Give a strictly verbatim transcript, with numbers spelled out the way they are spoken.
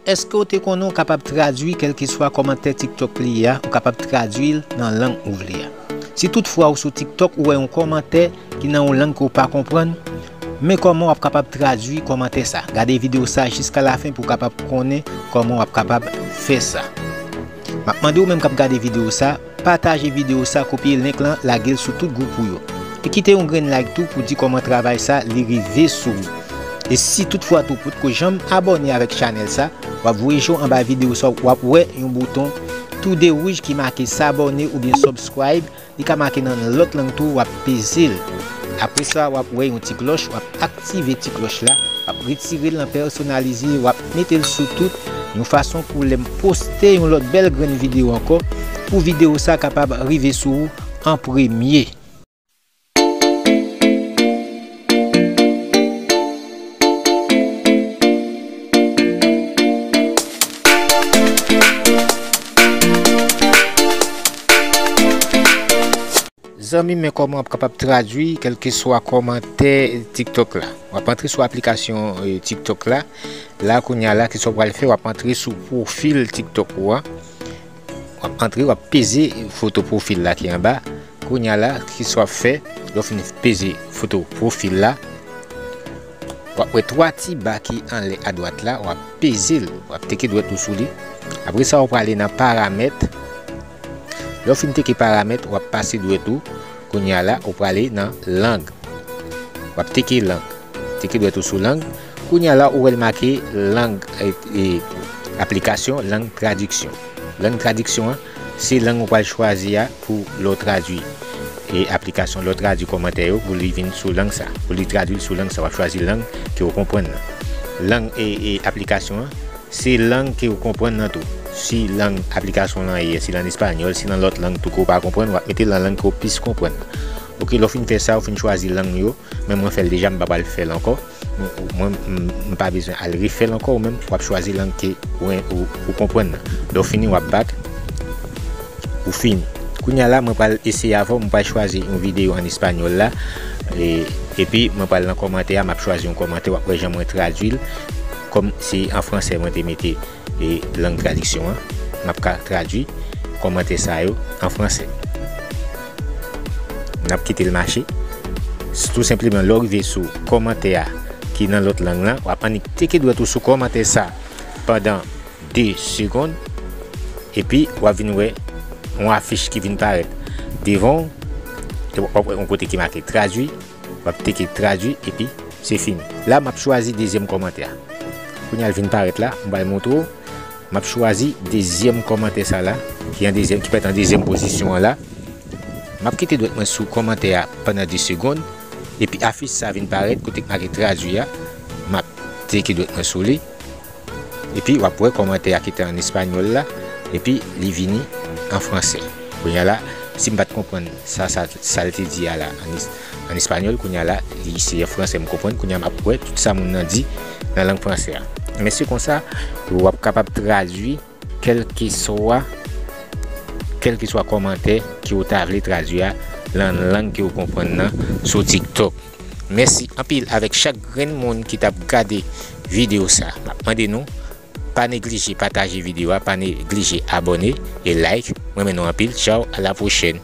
Èske w te konnen w kapab tradui kèlkeswa kòmantè TikTok li ye a, ou kapab tradui l nan lang ou vle a? Si toutfwa ou sou TikTok, ou wè yon kòmantè ki nan yon lang ke w pa konprann, men kòman w ap kapab tradui kòmantè sa. Gade videyo sa jiska lafen pou w kapab konnen kòman w ap kapab fè sa. M ap mande w menm k ap gade videyo sa, pataje videyo sa, kopye link lan, lage l sou tout gwoup ou yo. E kite yon grenn like tou pou di kòman travay sa li rive sou ou. E si toutfwa tou potko janm abòne avèk chanèl sa, w ap voye je w anba videyo sa, w ap wè yon bouton tou de wouj ki make s'abonner oubyen subscribe. Li ka make nan lòt lang tou, w ap peze l. Apre sa, w ap wè yon ti klòch, w ap aktive ti klòch la, w ap retire l nan pèsonalize, w ap mete l sou tout, yon fason pou lè m poste yon lòt bèl grenn videyo ankò, pou videyo sa kapab rive sou ou an premye. Zanmi, men kòman w ap kapab tradui kèlkeswa kòmantè TikTok la. W ap antre sou aplikasyon, eh, TikTok la. La, kounye a la, kisa w pral fè? W ap antre sou pwofil TikTok ou a. W ap antre, w ap peze foto pwofil la ki anba. Kounye a la, kisa w ap fè? Lè w fin peze foto pwofil la, w ap wè twa ti ba ki anlè adwat la, w ap peze l, w ap teke dwèt ou sou li. Apre sa, w prale nan paramèt. Lè w fin teke paramèt, w ap pase dwèt ou. Kounye a la, ou prale nan lang. W ap teke lang. Teke dwèt ou sou lang. Kounye a la, ou wè l make lang, e, e, aplikasyon, lang tradiksyon. Lang tradiksyon an, se lang ou pral chwazi a pou lè w tradui, e, aplikasyon, lè w tradui kòmantè yo, pou li vin sou lang sa. Pou li tradui l sou lang sa, w ap chwazi lang ke w konprann nan. Lang, e, e, aplikasyon an, se lang ke w konprann nan tou. Si lang aplikasyon lan ye, si l an espanyòl, si nan lòt lang tou ke w pa konprann, w ap mete l nan lang ke w plis konprann nan. Oke, lè w fin fè sa, w fin chwazi lang yo, men mwen fè l deja, m pa pral fè l ankò. Mwen, mwen, m, m pa bezwen al refè l ankò, ou menm, w ap chwazi lang ke ou, ou, ou konprann nan. Lè w fini, w ap back. Ou fini. Kounye a la, mwen pral eseye avè w, mwen pral chwazi yon videyo an espanyòl la. E, epi, mwen pral nan kòmantè a, m ap chwazi yon kòmantè, w ap wè jan mwen tradui l. Kòm se an fransè mwen te mete, e, lang tradiksyon an, m ap ka tradui kòmantè sa yo an fransè. N ap kite l mache. Tou senpleman, lè w rive sou kòmantè a ki nan lòt lang lan, w ap annik teke dwèt ou sou kòmantè sa pandan de segonn, epi w ap vin wè yon afich ki vin parèt devan w, e w ap wè yon kote ki make tradui, w ap teke tradui, epi se fini. La, m ap chwazi dezyèm kòmantè a. Kounye a l vin parèt la, m pral montre w. M ap chwazi dezyèm kòmantè sa la, ki an dezyèm, ki parèt an dezyèm pozisyon an la. M ap kite dwèt mwen sou kòmantè a pandan de segonn, epi afich sa vin parèt kote k make tradui a. M ap teke dwèt mwen sou li. Epi w ap wè kòmantè a ki te an espanyòl la, epi li vini an fransè. Kounye a la, si m pa t konprann sa, sa, sa l te di a la an es-, an espanyòl, kounye a la, li se an fransè m konprann. Kounye a m ap wè tout sa moun nan di nan lang fransè a. Men se konsa, w ap kapab tradui kèlkeswa, kèlkeswa kòmantè ke w ta vle tradui a nan lang ke w konprann nan sou TikTok. Mèsi anpil avèk chak grenn moun ki t ap gade videyo sa. M ap mande nou, pa neglije pataje videyo a, pa neglije abòne e like. Mwen renmen nou anpil. Tchaw, a la pwochèn.